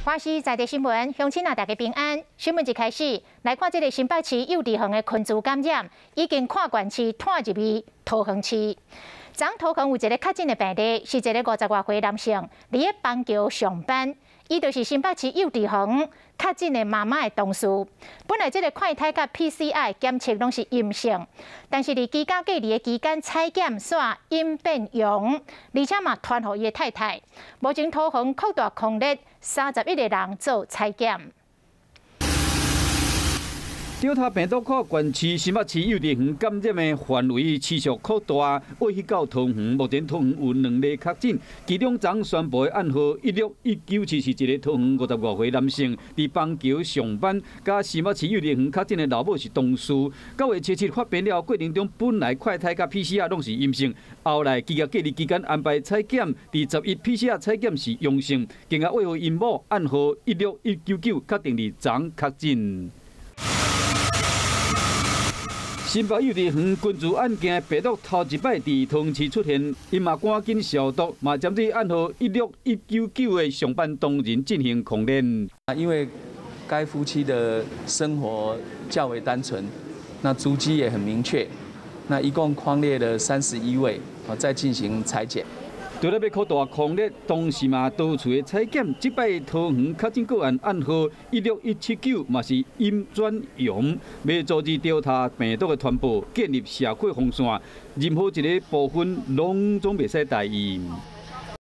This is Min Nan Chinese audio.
華視在地新聞，鄉親啊，大家平安。新聞一開始來看，這个新北市幼稚園的群聚感染已經跨縣市拖入去桃園市。昨桃園有一个確診的病例，是一个五十外歲男性，佇咧邦橋上班，伊就是新北市幼稚園確診的媽媽的同事。本來這个快篩佮 PCR 檢測攏是陰性，但是佇居家隔離的期間採檢煞陰變陽，而且嘛傳予伊的太太。目前桃園擴大匡列31個人做採檢。德爾塔病毒跨縣市，新北市幼稚園感染的範圍持續擴大，挖去到桃園，目前桃園有兩例確診，其中昨宣布的案號16197是一个桃園55歲男性，佇邦橋上班，佮新北市幼稚園確診的老母是同事。9月7日發病了過程中，本來快篩佮 PCR 攏是陰性，後來居家隔離期間安排採檢，佇11 PCR 採檢是陽性，更加為予𪜶某案號16199確定佇昨確診。新北幼稚園群聚案件病毒頭一擺佇桃園市出現，𪜶嘛趕緊消毒，嘛針對案號16199的上班同仁進行匡列。因為該夫妻的生活較為單純，那足跡也很明確，那一共匡列了31位，再進行採檢。除了欲擴大匡列，同時嘛多處的採檢，這擺桃園確診個案案號16179嘛是陰轉陽，欲阻止德爾塔病毒的傳播，建立社會防線，任何一个部分攏總袂使大意。